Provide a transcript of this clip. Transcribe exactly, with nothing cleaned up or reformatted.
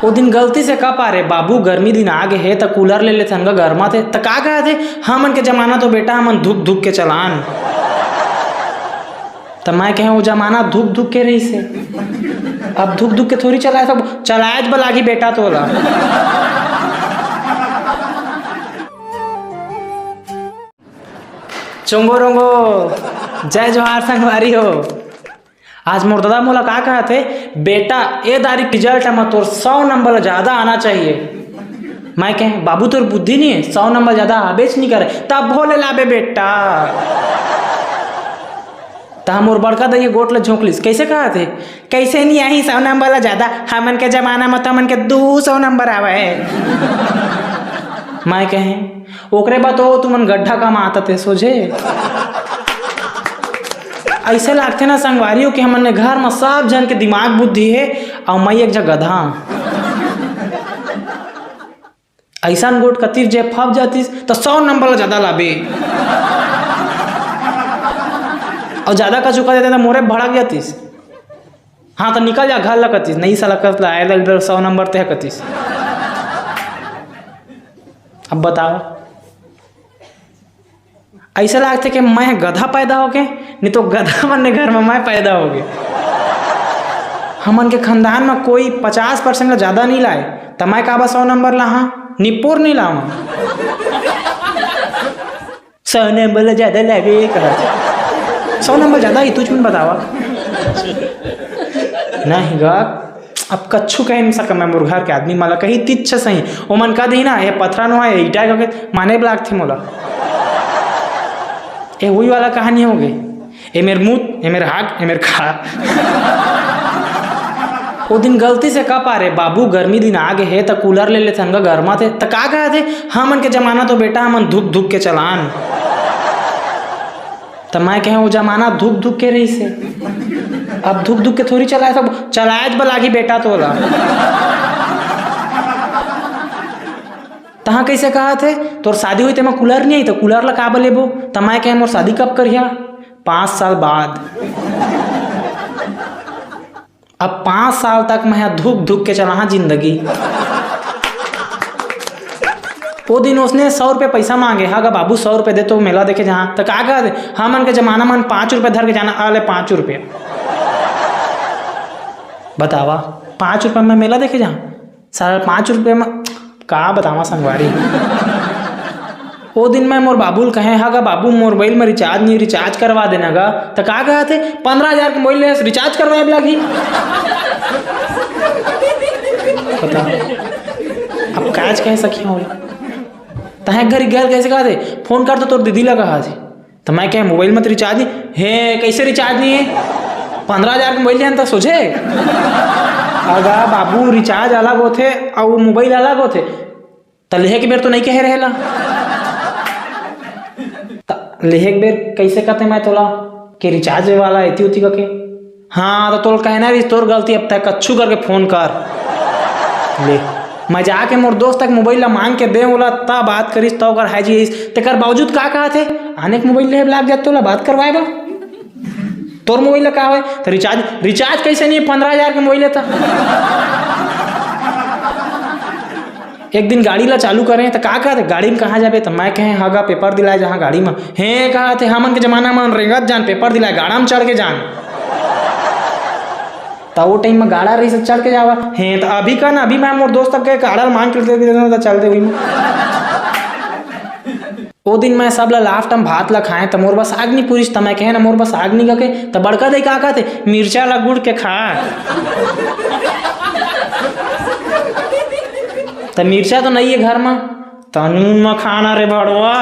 ओ दिन गलती से का पारे, बाबू, गर्मी दिन आ गे हे, त कूलर ले लेथन गा, गरमाथे। त का कहत हे, हमन के जमाना तो बेटा, हमन धुक धुक के चलान। त मैं कहे, "ओ जमाना धुक धुक के रहिस हे, अब धुक धुक के थोड़ी चलाए, सब चलाएच बर लागही बेटा तोला।" चोंगो रोंगो, जय जोहार संगवारी हो। आज मोर ददा मोला का कहत हे, "बेटा, ए दारी रिजल्ट म तोर सौ नंबर ले ज्यादा आना चाहिए।" मैं कहे, "बाबू, तोर बुद्धि नहीं है, सौ नंबर ज्यादा आबेच नहीं करे, तब भोले लाबे बेटा।" त मोर बड़का दई गोट ल झोंक लिस, "कैसे कहत हे, कैसे नहीं आही सौ नंबर ले ज्यादा? हमन के जमाना म तो हमन के दू सौ नंबर आवे हे।" मैं कहे, "ओकरे बर तो तुमन गड्ढा कमात हे सोझे।" ऐसे लागथे ना संगवारी हो कि हमन ने घर म सब झन के दिमाग बुद्धि हे, अउ मैं एक जगह गधा। ऐसन गोठ कतिस जे फप जातिस, त सौ नंबर ल ज्यादा लाबे। अउ ज्यादा का चुका देते, त मोरे भड़क जातिस। "हाँ, त निकल जा घर ल," कतिस। "नहीं साला, कर ला, आए ला सौ नंबर ते," कतिस। अब बताओ, ऐसा लागथे कि मैं गधा पैदा होगे, नहीं तो गधा मन के घर में मैं पैदा होगे। हमन के खानदान में कोई पचास परसेंट ले ज्यादा नहीं लाए, त मैं काबर सौ नंबर लाहा, निपोर नहीं लावा। सौ नंबर ले ज्यादा लागे, ये कहत। सौ नंबर ज्यादा ही, तुझ मन बतावा। नहीं गा, अब कछु कहे नहीं सकम मैं, मोर घर के आदमी मला कही तिच्छ सही। ओमन कह दी ना, "ये पथरा नो है, ईटा के माने ब्लाक थे मोला।" ये वही वाला कहानी हो गई। "ए मेर मूत, ए मेर हाग, ए मेर खा।" ओ दिन गलती से का पारे, "बाबू, गर्मी दिन आ गे हे, त कूलर ले लेथन गा, गरमाथे।" त का कहत हे, "हमन के जमाना तो बेटा, हमन धुक धुक के चलान।" त मैं कहे, "ओ जमाना धुक धुक के रहिस हे, अब धुक धुक के थोड़ी चलाए, सब चलाएच बर लागही बेटा तोला।" तहाँ कैसे कहत हे, "तोर शादी होई तेमा कूलर नहीं आई, त कूलर ला काबर लेबो?" त मैं कहे, "मोर शादी कब करिहा?" पाँच साल बाद। अब पाँच साल तक मैं ह धुक धुक के चलाहा जिंदगी। ओ दिन उसने सौ रुपये पैसा मांगे, "हा गा बाबू, सौ रुपये दे तो मेला देखे जाहा।" त का कहत हे, "हमन के जमाना मन पाँच रुपये धर के जाना, आ ले पाँच रुपये।" बतावा, पाँच रुपये में मेला देखे जाहा? साला पाँच रुपये में का बतावा संगवारी। ओ दिन मैं मोर बाबू ल कहे, "हा गा बाबू, मोर मोबाइल में रिचार्ज नहीं, रिचार्ज करवा देना गा।" त का कहत हे, "पंद्रह हजार के मोबाइल ले, रिचार्ज करवाए बर लागही।" बता, अब काज कहे सखी हो। तहे घर गैल कैसे कहत हे, "फोन कर तो तोर दीदी ला," कहा जी। त मैं कहे, "मोबाइल में तो रिचार्ज नहीं हे।" "कैसे रिचार्ज नहीं हे? पंद्रह हजार के मोबाइल लेहन त सोझे।" अगा बाबू, रिचार्ज अलग होथे अउ मोबाइल अलग होथे। त लेहे के बेर तो नहीं कहे रहेला। त लेहे के बेर कैसे कहते मैं तोला कि रिचार्ज वाला एती उती करके? हाँ, त तोला कहना रहिस, तोर गलती, अब तय कच्छु करके फोन कर। ले, मैं जाके मोर दोस्त तक मोबाइल ला मांग के दे, ओला त बात करिस, त ओकर हाई जी आइस। तेकर बावजूद का कहत हे, आने के मोबाइल ले लाग जात तोला बात करवाए बा। तोर मोबाइल ला का होय? त रिचार्ज, रिचार्ज कैसे नहीं, पंद्रह हजार के मोबाइल हे त। एक दिन गाड़ी ला चालू करे, त का कहत हे, "गाड़ी में कहाँ जाबे?" त मैं कहे, "हा गा पेपर दिलाए जाहा गाड़ी में।" "हे," कहत हे, "हमन के जमाना में रेंगत जान, पेपर दिलाए गाड़ा में चढ़ के जान।" त वो टाइम में गाड़ा रहिस, चढ़ के जावा। "हे, त अभी का ना, अभी मैं मोर दोस्त तक के गाड़ा ला मांग के दे देना, त चल दे वही में।" ओ दिन मैं सब ला लास्ट टाइम भात ला खाए, त मोर बस आग नहीं पूरिस, त मैं कहे ना मोर बस आग नहीं गके, त बड़का दई का कहत हे, "मिर्चा ला गुड़ के खा।" त मिर्चा तो नहीं है घर में, त नून में खाना रे भड़वा।